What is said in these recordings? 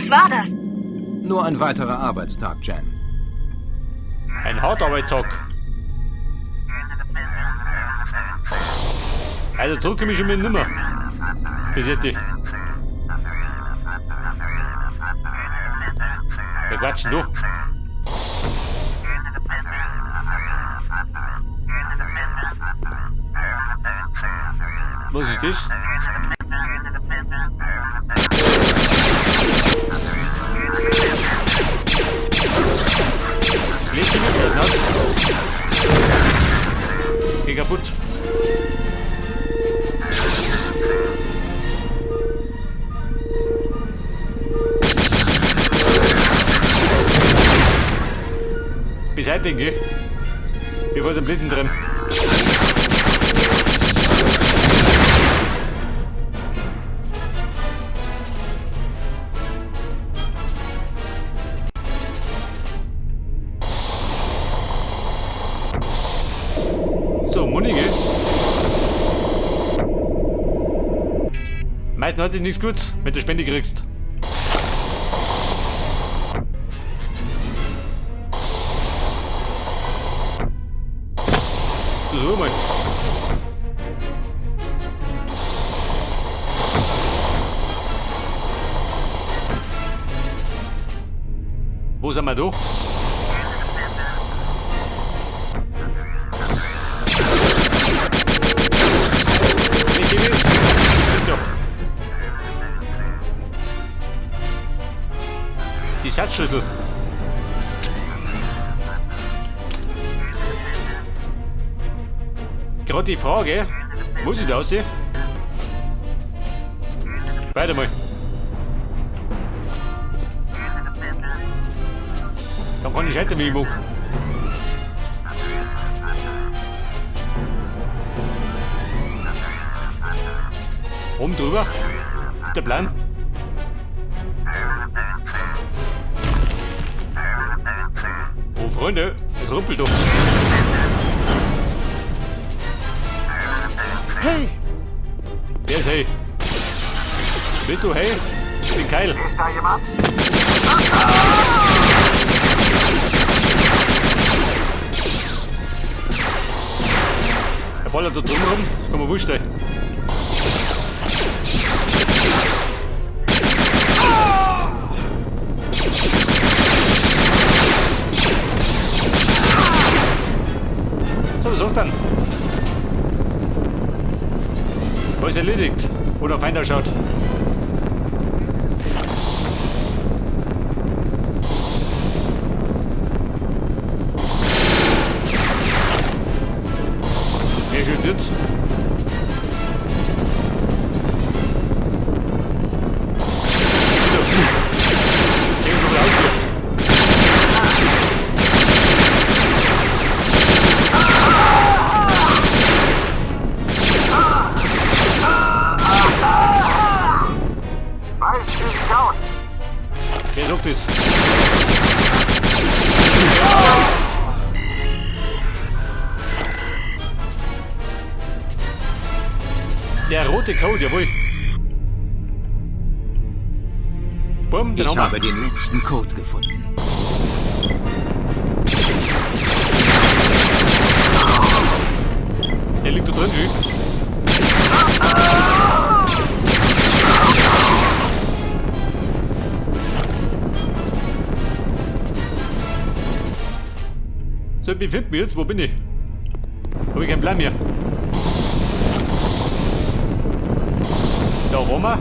Was war das? Nur ein weiterer Arbeitstag, Jen. Ein harter Arbeitstag. Also zurück komme ich schon mit nimmer. Bis jetzt. Wer quatscht denn du? Was ist das? Lebt die nicht, ne? Geh kaputt. Beseitigen, gell? Bevor sie einen Blitzen drin. So, Muni, gell? Meistens hat sich nichts Gutes, wenn du Spende kriegst. So mal. Wo sind wir da? Ich will. Da. Die Schatzschlüssel. Gerade die Frage, muss ich da aussehen? Weiter mal. Dann kann ich scheitern, wie ich mag. Oben drüber. Ist der Plan. Oh Freunde, es rumpelt doch. Hey! Wer ist hey? Bist du hey? Ich bin Keil. Ist da jemand? Der ballert da drum rum, kann man wurscht sein. So, was sagt dann? Alles erledigt. Oder Feind ausschaut. Wer schüttet jetzt? Irgendwo raus hier. Weisen Sie sich aus. Wer sagt das? Der rote Code, jawohl. Bumm, den Ich haben wir. habe den letzten Code gefunden. Der liegt da drin, wie? So, ich befinde mich jetzt. Wo bin ich? Hab ich keinen Plan mehr. Da waren wir.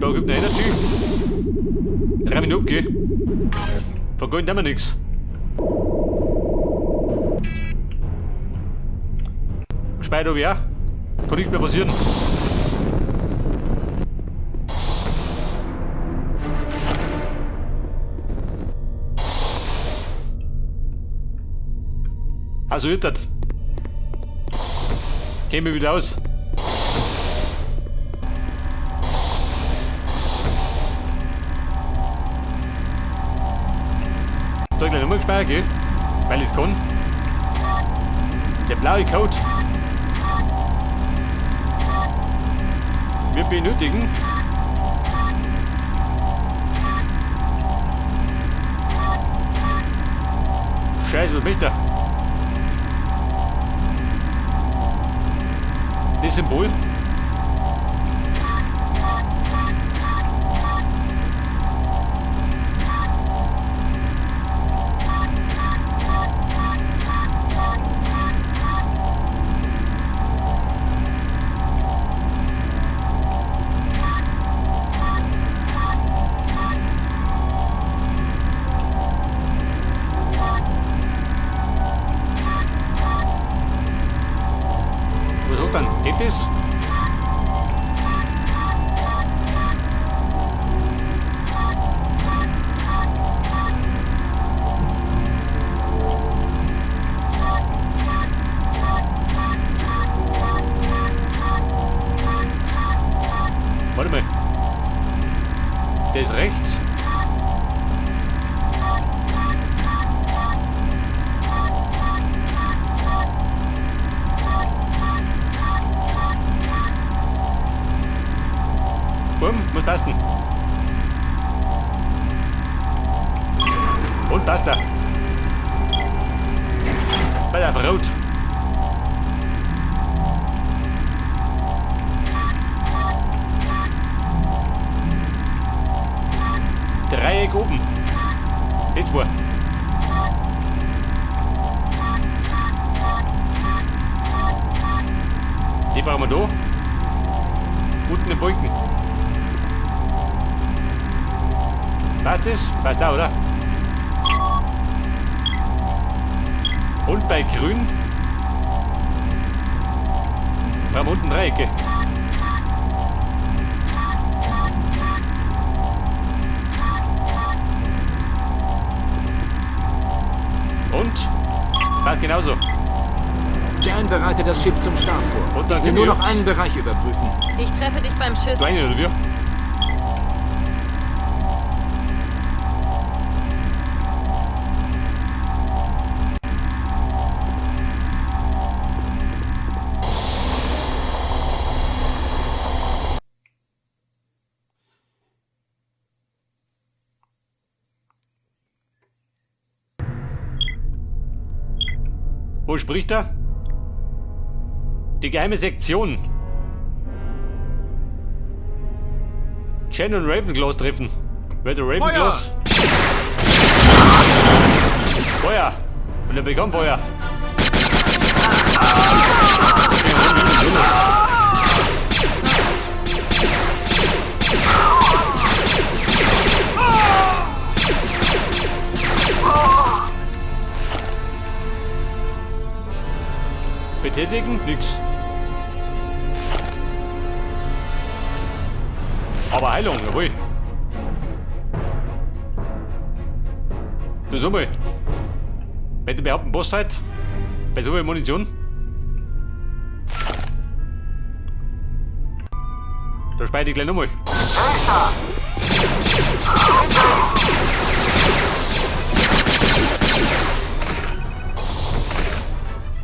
Da gibt eine Energy. Reim ihn ab, gell? Vergolden haben wir nix. Gespeit hab ich auch. Kann nichts mehr passieren. Also wird das. Käme wieder aus. Da gleich nochmal gespeichert, gell? Weil ich's kann. Der blaue Code. Wir benötigen Scheiße, was möchte er? Das Symbol. Was sagt dann? Geht das? Warte mal. Der ist rechts. Bumm, muss passen. Und passt er. Bei der rot. Dreieck oben. Die zwei. Die brauchen wir da. Unten den Balken. Passt das? Passt auch, oder? Und bei Grün brauchen wir unten Dreiecke. Und? Passt genauso. Jan bereitet das Schiff zum Start vor. Und dann Ich will nur gehen wir noch einen Bereich überprüfen. Ich treffe dich beim Schiff. Du eine oder wir? Wo spricht er? Die geheime Sektion. Jen und Ravenclaws treffen. Wer der Ravenclaws? Feuer! Und er bekommt Feuer. Betätigen? Nix. Aber Heilung, jawohl. So, mal. Wenn du überhaupt einen Bossfight? Bei so viel Munition? Da speichere ich gleich nochmal.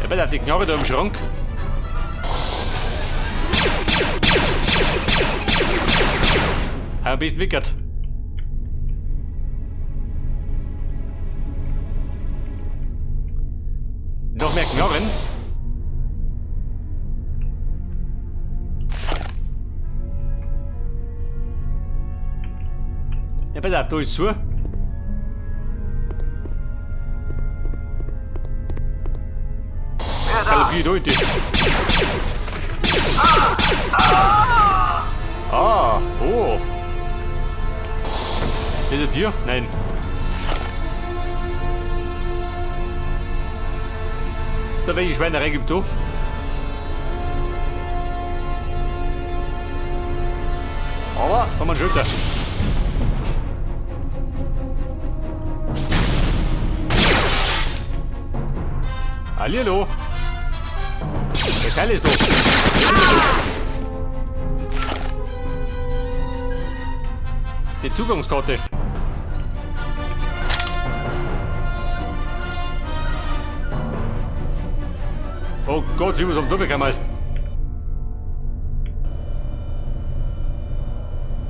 Ja, pass auf, die Knarre da im Schrank. Haben ein bisschen wickert. Noch mehr Knarren. Ja, pass auf, da ist zu. Galoppiert da die. Ah, oh. Ist das dir? Nein. So, welche Schweinerei gibt du? Aber, haben wir einen Schulter. Hallihallo. Der Teil ist doof. Die Zugangskarte. Oh Gott, sie muss am Doppelkammer.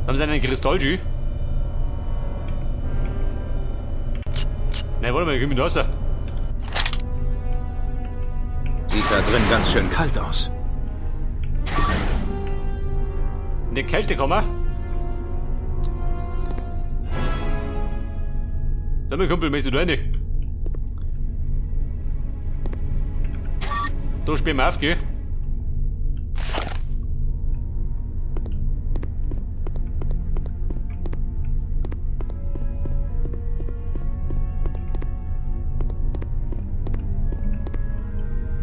Haben sie einen Kristallschü? Nein, warte mal, ich komm da raus. Sieht da drin ganz schön kalt aus. In die Kältekammer? Sag mal, Kumpel, möchtest du da rein? Da spielen wir auf, gell?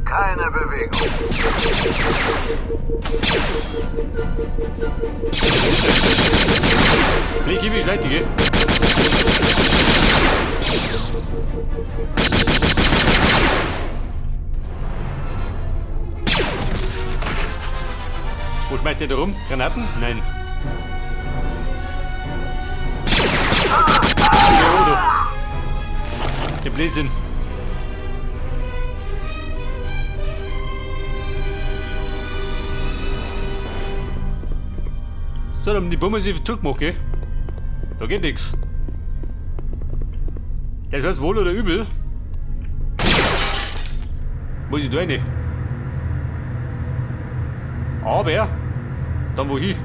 Keine Bewegung. Blick ich schlecht, gell? Wo schmeißt der da rum? Granaten? Nein. Ja, du. Der Blödsinn. So, dann haben die Bombe sich zurückgemacht, gell? Da geht nix. Das heißt wohl oder übel. Muss ich da rein? Aber, dann wohin?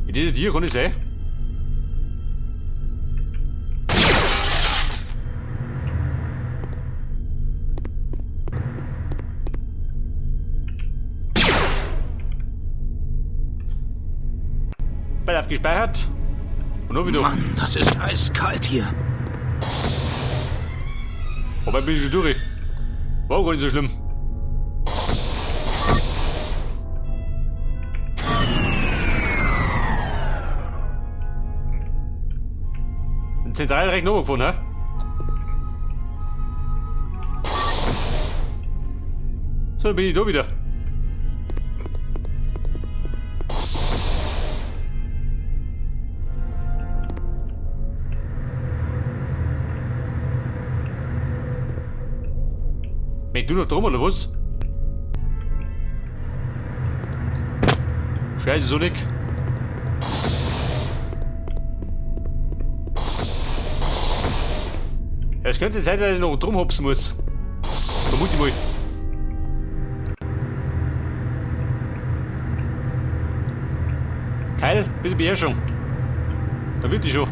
Das hier kann nicht sein. Bald aufgespeichert. Und noch wieder. Mann, das ist eiskalt hier. Aber bin ich schon durch. War gar nicht so schlimm. Den Zentralrechner gefunden, hä? So, dann bin ich da wieder. Möcht du noch drum oder was? Scheiße, Sonic. Es könnte sein, dass ich noch drum hopsen muss. Vermute ich mal. Keil, bisschen Beherrschung. Da wird die schon.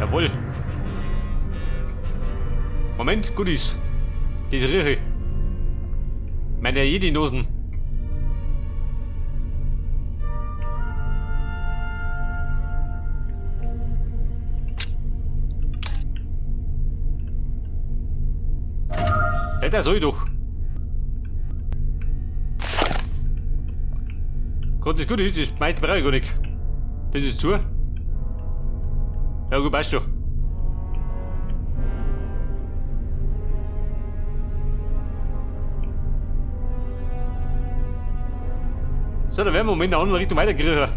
Jawohl. Moment, Goodies. Diese Rieche. Meine Jedi-Nosen. Ja, das soll ich doch. Gott, das Gute ist, das meiste brauche ich gar nicht. Das ist zu. Ja gut, passt schon. So, dann werden wir mal in der anderen Richtung weiterkriegen.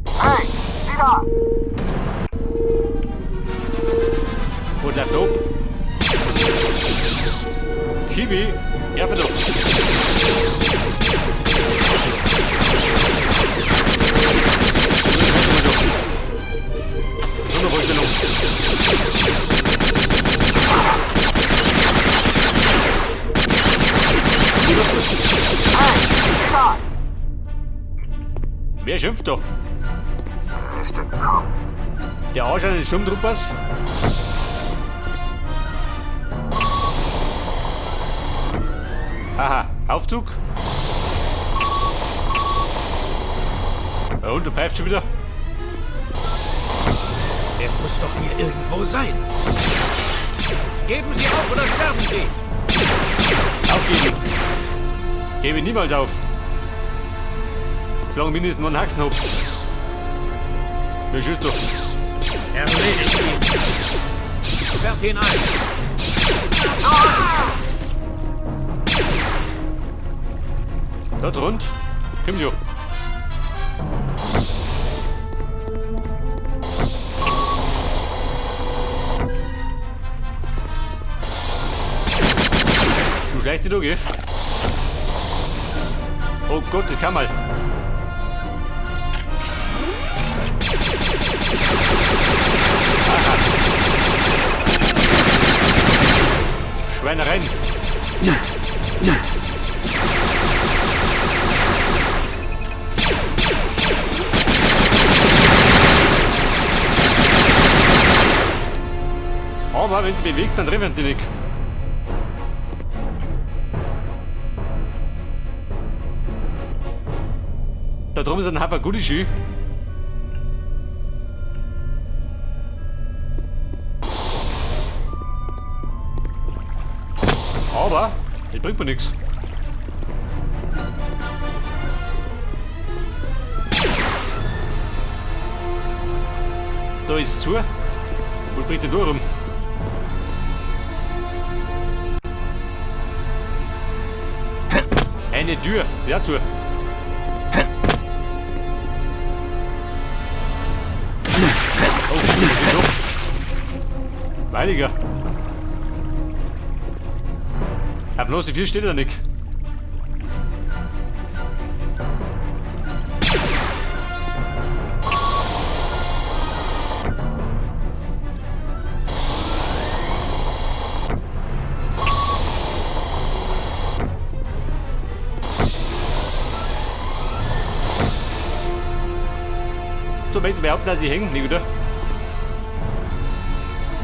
Hey, sieh da! Was läuft da ab? Kiwi, ja verdammt. Sondervorstellung. Hey, sieh da! Wer schimpft da? Ist entkommen. Der Arsch eines Sturmtruppers? Aha, Aufzug. Ja, und der pfeift schon wieder. Er muss doch hier irgendwo sein. Geben Sie auf oder sterben Sie! Aufgeben. Gebe niemals auf. Solange ich mindestens noch einen Haxen hab. Wer schießt doch? Erledigt ihn! Sperrt ihn ein! Da drunter. Komm schon. Du schleichst dich da, gell? Oh Gott, das kann mal. Aha. Schweinereien. Aber wenn die bewegt, dann treffen die nicht. Da drum ist ein Haufen Goodie. Aber das bringt mir nichts. Da ist es zu. Wo springt denn da rum? Eine Tür. Ja, zu. Oh, das ist doch. Heiliger. Auf bloß die 4 steht da nicht. So möchte ich behaupten, dass ich hängen, nicht, oder?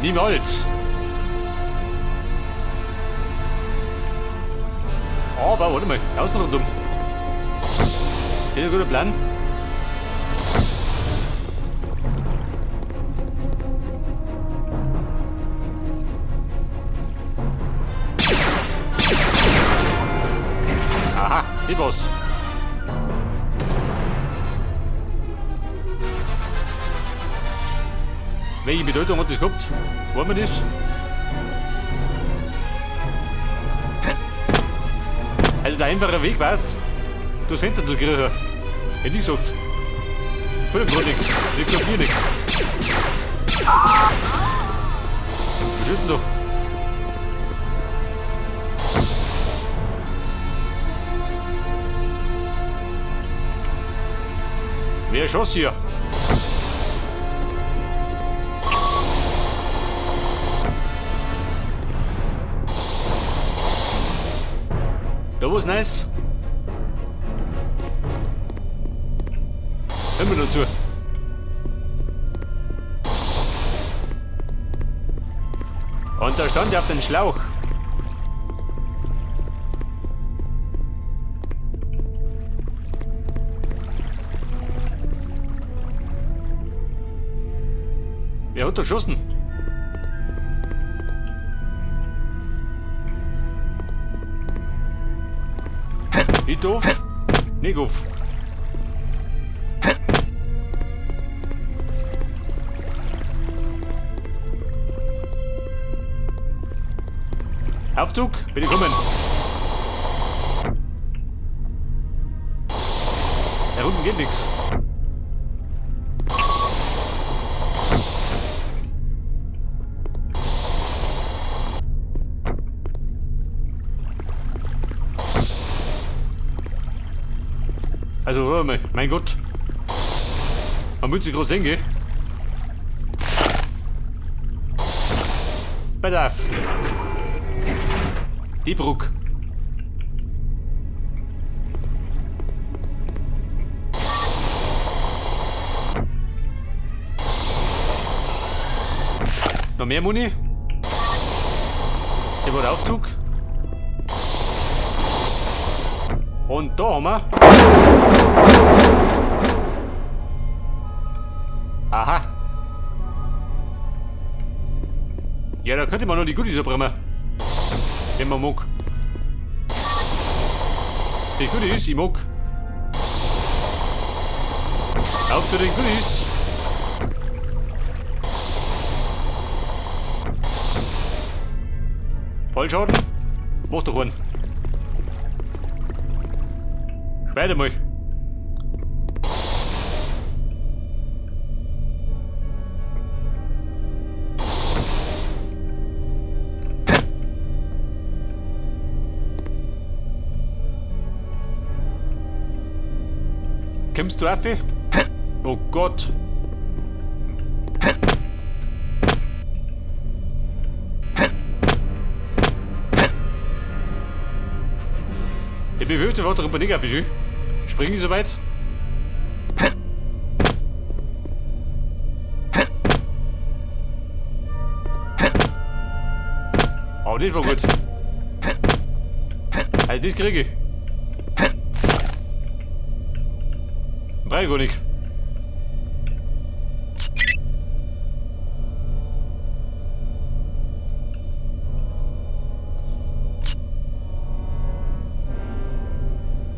Niemals. Aber warte mal, außen rundum. Das ist ein guter Plan. Aha, die was. Welche Bedeutung hat das gehabt? Wollen wir das? Also der einfache Weg, weißt du, durchs Fenster zu kriechen. Hätte ich gesagt. Voll im Grund nichts. Ich glaub mir nichts. Was ist denn da? Wer schoss hier? Da war's nice. Hören wir noch zu. Und da stand er auf den Schlauch. Wer hat da geschossen? Wie doof? Nicht auf. Aufzug, bitte kommen. Da unten geht nichts. Also, warte mal, mein Gott. Man muss sich groß hingehen. Pass auf. Die Brücke. Noch mehr Muni? Der war der Aufzug. Und da haben wir. Aha. Ja, da könnte man noch die Goodies abbrennen. Wenn man mag. Die Goodies, ich mag. Auf zu den Goodies. Fallschaden? Mach doch einen. Speide mal. Kommst du auf? Oh Gott. Ich befürchte, was darüber nicht auf ist. Springen Sie soweit? Oh, das war gut. Also das kriege ich. Brauche ich gar nicht.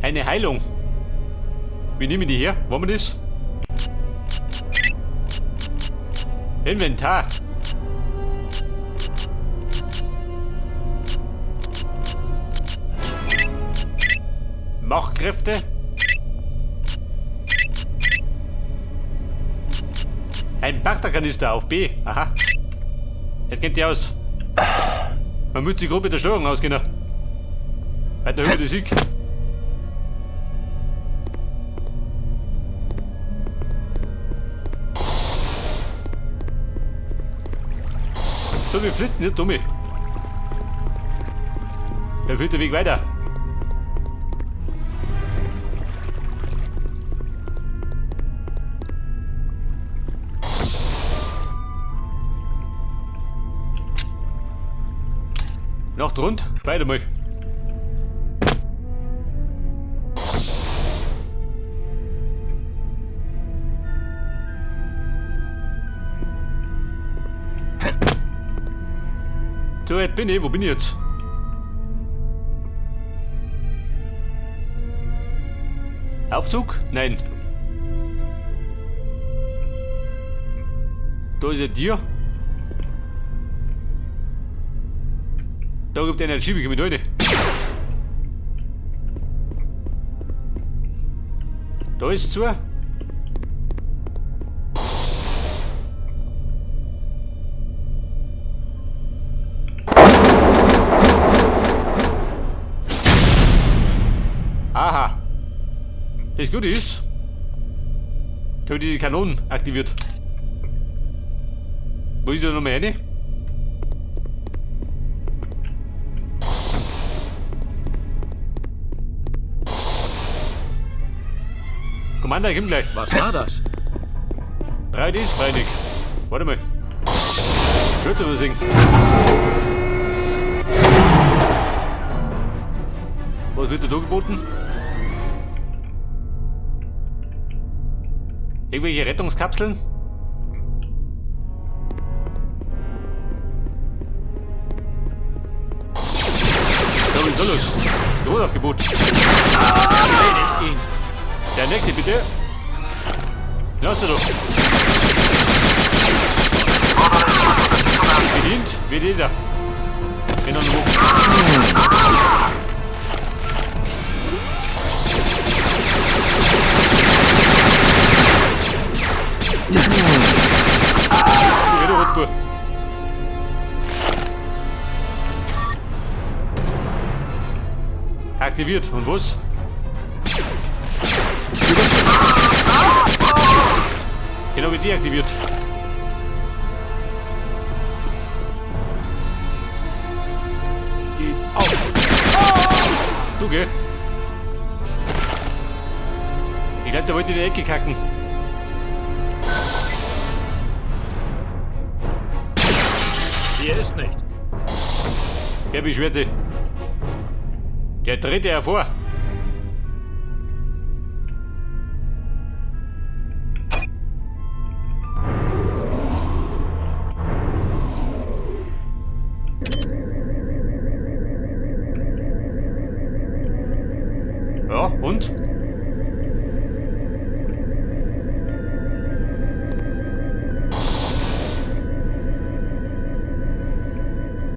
Eine Heilung. Wie nehmen die her? Wollen wir das? Inventar. Machtkräfte. Ein Bagterkanister auf B. Aha. Jetzt kennt ihr aus. Man muss die Gruppe der Steuerung auskennen. Weiter über die Sieg. So, wir flitzen nicht, Dummi. Da führt der Weg weiter. Noch drunter, speide mal. So weit bin ich. Wo bin ich jetzt? Aufzug? Nein. Da ist ein Tier. Da gibt einer Schiebe, ich mit rein. Da ist zu. Aha. Das Gute ist, ich habe diese Kanonen aktiviert. Wo ist da nochmal eine? Commander, komm gleich. Was war das? Breit ist, freilich. Warte mal. Schulter übersingen. Was wird da geboten? Irgendwelche Rettungskapseln? Da was ist da los? Großaufgebot. Erledigt ihn. Der nächste bitte. Lass doch. Bedient wird jeder. Wenn er noch. Aktiviert. Und was? Genau wie deaktiviert. Gib auf. Du geh. Ich glaub, der wollte in die Ecke kacken. Hier ist nichts. Der beschwert sich. Der dritte hervor.